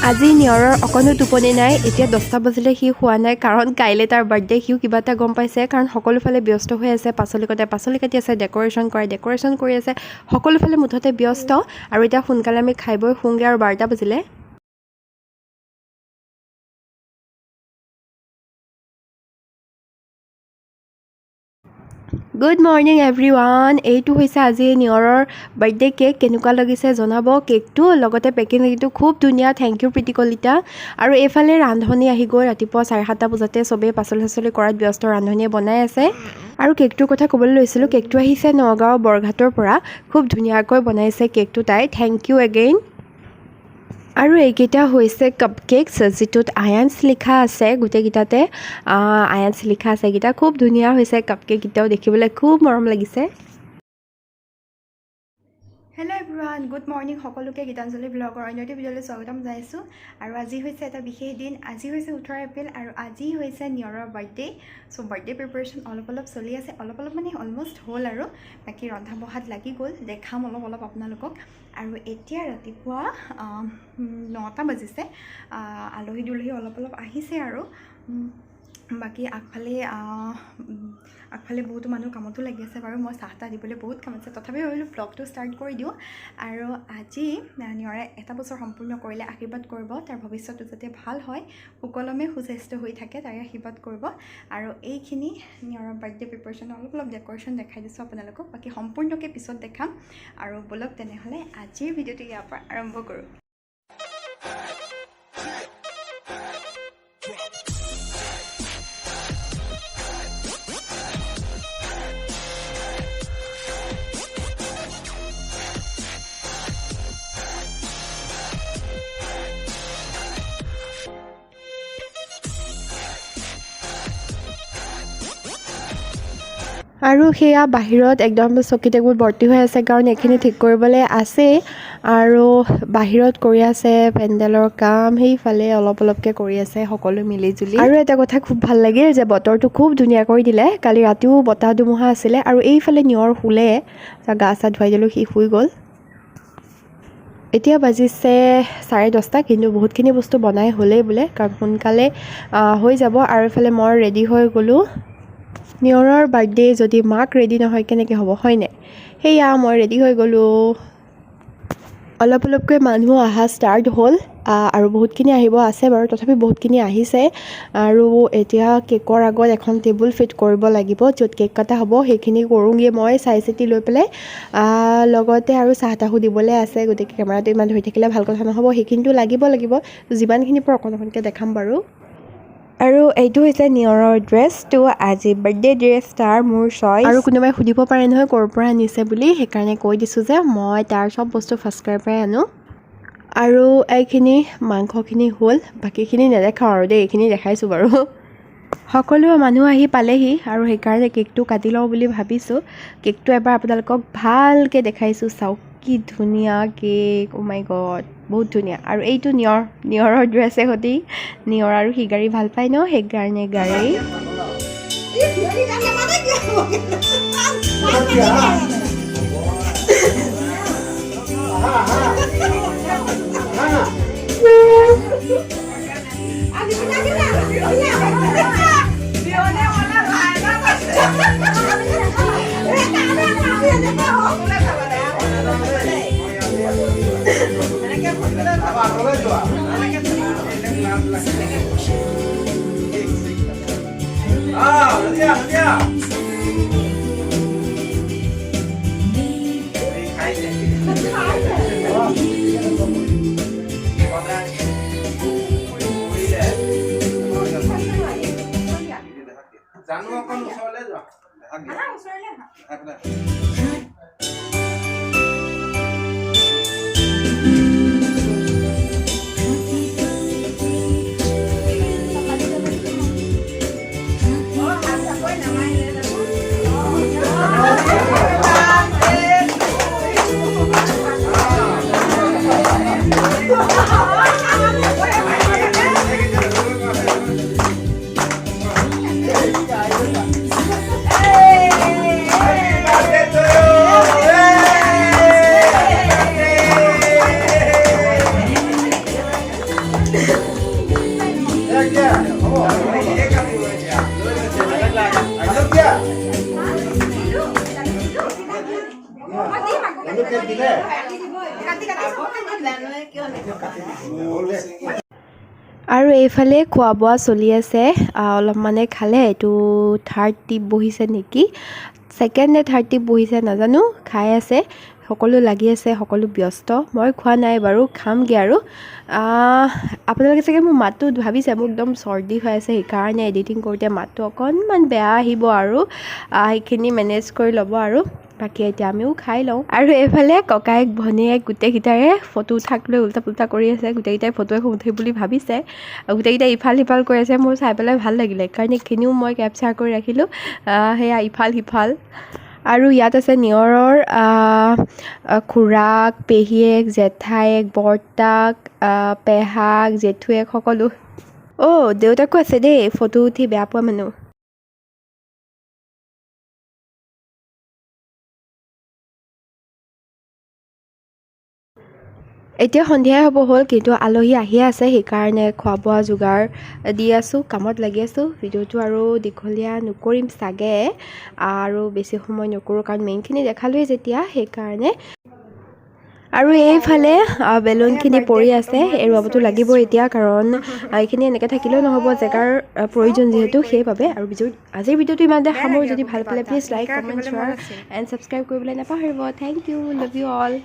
আজি নিয়ৰৰ অকণো টোপনি নাই। এতিয়া 10টা বাজিলে, সি শোৱা নাই, কাৰণ কাইলৈ তাৰ বাৰ্থডে। সিও কিবা এটা গম পাইছে, কাৰণ সকলোফালে ব্যস্ত হৈ আছে। পাচলি কটাই পাচলি কাটি আছে, ডেক'ৰেশ্যন কৰাই ডেক'ৰেশ্যন কৰি আছে, সকলোফালে মুঠতে ব্যস্ত। আৰু এতিয়া সোনকালে আমি খাই বৈ শুওঁগৈ আৰু 12টা বাজিলে। Good morning everyone. এইটো হৈছে আজি নিয়ৰৰ বাৰ্থডে কেক। কেনেকুৱা লাগিছে জনাব কেকটো, লগতে পেকিংটো খুব ধুনীয়া। Thank U প্ৰীতি কলিতা। আৰু এইফালে ৰান্ধনী আহি গৈ ৰাতিপুৱা 7:30 বজাতে চবেই পাচলি চাচলি কৰাত ব্যস্ত, ৰান্ধনীয়ে বনাই আছে। আৰু কেকটোৰ কথা ক'বলৈ লৈছিলোঁ, কেকটো আহিছে নগাঁও বৰঘাটৰ পৰা। খুব ধুনীয়াকৈ বনাইছে কেকটো তাই। Thank U again. আৰু এইকেইটা হৈছে কাপ কেকছ, যিটোত আয়ান্স লিখা আছে। গোটেইকেইটাতে আয়ান্স লিখা আছে। এইকেইটা খুব ধুনীয়া হৈছে। কাপ কেককেইটাও দেখিবলৈ খুব মৰম লাগিছে। হেল্ল' এভৰিৱান, গুড মৰ্ণিং সকলোকে। গীতাঞ্জলি ব্লগৰ অন্য এটি ভিডিঅ'লৈ স্বাগতম জনাইছোঁ। আৰু আজি হৈছে এটা বিশেষ দিন। আজি হৈছে 18 এপ্ৰিল আৰু আজি হৈছে নিয়ৰৰ বাৰ্থডে। চ' বাৰ্থডে প্ৰিপেৰেশ্যন অলপ অলপ চলি আছে। অলপ অলপ মানে অলমষ্ট হ'ল আৰু বাকী ৰন্ধা বঢ়াত লাগি গ'ল। দেখাম অলপ অলপ আপোনালোকক। আৰু এতিয়া ৰাতিপুৱা 9টা বাজিছে। আলহী দুলহী অলপ অলপ আহিছে আৰু বাকী আগফালে বহুতো মানুহ কামতো লাগি আছে বাৰু। মই চাহ তাহ দিবলৈ বহুত কাম আছে, তথাপি ভাবিলোঁ ব্লগটো ষ্টাৰ্ট কৰি দিওঁ। আৰু আজি নিয়ৰে এটা বছৰ সম্পূৰ্ণ কৰিলে। আশীৰ্বাদ কৰিব, তাৰ ভৱিষ্যতটো যাতে ভাল হয়, সুকলমে সুস্বাস্থ্য হৈ থাকে, তাৰে আশীৰ্বাদ কৰিব। আৰু এইখিনি নিয়ৰৰ বাৰ্থডে প্ৰিপেৰেশ্যন, অলপ অলপ ডেক'ৰেশ্যন দেখাই দিছোঁ আপোনালোকক। বাকী সম্পূৰ্ণকৈ পিছত দেখাম। আৰু ব'লক তেনেহ'লে আজিৰ ভিডিঅ'টো ইয়াৰ পৰা আৰম্ভ কৰোঁ। আৰু সেয়া বাহিৰত একদম চকী টেবুল ভৰ্তি হৈ আছে, কাৰণ এইখিনি ঠিক কৰিবলৈ আছেই। আৰু বাহিৰত কৰি আছে পেণ্ডেলৰ কাম, সেইফালে অলপ অলপকৈ কৰি আছে সকলো মিলি জুলি। আৰু এটা কথা খুব ভাল লাগিল যে বতৰটো খুব ধুনীয়া কৰি দিলে। কালি ৰাতিও বতাহ ধুমুহা আছিলে। আৰু এইফালে নিয়ৰ শুলে, গা চা ধুৱাই দিলোঁ, সি শুই গ'ল। এতিয়া বাজিছে 10:30, কিন্তু বহুতখিনি বস্তু বনাই হ'লেই বোলে, কাৰণ সোনকালে হৈ যাব। আৰু এইফালে মই ৰেডি হৈ গ'লোঁ। নিয়ৰৰ বাৰ্থডে যদি মাক ৰেডি নহয় কেনেকৈ হ'ব, হয়নে? সেয়া মই ৰেডি হৈ গ'লোঁ। অলপ অলপকৈ মানুহ অহা ষ্টাৰ্ট হ'ল আৰু বহুতখিনি আহিব আছে বাৰু, তথাপি বহুতখিনি আহিছে। আৰু এতিয়া কেকৰ আগত এখন টেবুল ফিট কৰিব লাগিব, য'ত কেক কটা হ'ব। সেইখিনি কৰোঁগৈ মই চাই চিতি লৈ পেলাই। লগতে আৰু চাহ তাহো দিবলৈ আছে, গতিকে কেমেৰাটো ইমান ধৰি থাকিলে ভাল কথা নহ'ব। সেইখিনিতো লাগিব লাগিব, যিমানখিনি পাৰোঁ অকণ অকণকৈ দেখাম বাৰু। আৰু এইটো হৈছে নিয়ৰৰ ড্ৰেছটো, আজি বাৰ্থডে ড্ৰেছ তাৰ, মোৰ চইচ। আৰু কোনোবাই সুধিব পাৰে নহয় ক'ৰ পৰা আনিছে বুলি, সেইকাৰণে কৈ দিছোঁ যে মই তাৰ চব বস্তু ফাৰ্ষ্ট ক্ৰাইৰ পৰাই আনো। আৰু এইখিনি মাংসখিনি হ'ল, বাকীখিনি নেদেখাওঁ আৰু দেই, এইখিনি দেখাইছোঁ বাৰু। সকলো মানুহ আহি পালেহি আৰু সেইকাৰণে কেকটো কাটি লওঁ বুলি ভাবিছোঁ। কেকটো এবাৰ আপোনালোকক ভালকৈ দেখাইছোঁ, চাওক কি ধুনীয়া কেক। অ' মাই গড, বহুত ধুনীয়া। আৰু এইটো নিয়ৰৰ ড্ৰেছে সৈতে। নিয়ৰ আৰু সি গাড়ী ভাল পায় ন, সেইকাৰণে গাড়ী। জানো অকণ ওচৰলৈ যোৱা। আৰু এইফালে খোৱা বোৱা চলি আছে। অলপমানে খালে। এইটো থাৰ্ড টিপ বহিছে নেকি, ছেকেণ্ড নে থাৰ্ড টিপ বহিছে নাজানো। খাই আছে সকলো, লাগি আছে সকলো, ব্যস্ত। মই খোৱা নাই বাৰু, খামগৈ আৰু। আপোনালোকে চাগে মোৰ মাতটো ভাবিছে, মোৰ একদম চৰ্দি হৈ আছে, সেইকাৰণে এডিটিং কৰোঁতে মাতটো অকণমান বেয়া আহিব আৰু সেইখিনি মেনেজ কৰি ল'ব। আৰু বাকী এতিয়া আমিও খাই লওঁ। আৰু এইফালে ককায়েক ভনীয়েক গোটেইকেইটাৰে ফটো উঠাক লৈ উল্টা পুল্টা কৰি আছে। গোটেইকেইটাই ফটো এখন উঠে বুলি ভাবিছে আৰু গোটেইকেইটাই ইফাল সিফাল কৰি আছে। মোৰ চাই পেলাই ভাল লাগিলে কাৰণ এইখিনিও মই কেপচাৰ কৰি ৰাখিলোঁ। সেয়া ইফাল সিফাল। আৰু ইয়াত আছে নিয়ৰৰ খুৰাক, পেহীয়েক, জেঠায়েক, বৰ্তাক, পেহাক, জেঠুৱেক সকলো। অ' দেউতাকো আছে দেই, ফটো উঠি বেয়া পোৱা মানুহ। এতিয়া সন্ধিয়াই হ'ব হ'ল, কিন্তু আলহী আহিয়ে আছে, সেইকাৰণে খোৱা বোৱা যোগাৰ দি আছোঁ, কামত লাগি আছোঁ। ভিডিঅ'টো আৰু দীঘলীয়া নকৰিম চাগে আৰু বেছি সময় নকৰোঁ, কাৰণ মেইনখিনি দেখালোৱেই যেতিয়া, সেইকাৰণে। আৰু এইফালে বেলুনখিনি পৰি আছে, এৰুৱাবতো লাগিব এতিয়া, কাৰণ এইখিনি এনেকৈ থাকিলেও নহ'ব, জেগাৰ প্ৰয়োজন যিহেতু, সেইবাবে। আৰু আজিৰ ভিডিঅ'টো ইমানতে সামৰোঁ। যদি ভাল পালে please like, comment, share and subscribe কৰিবলৈ নাপাহৰিব। Thank you, love you all.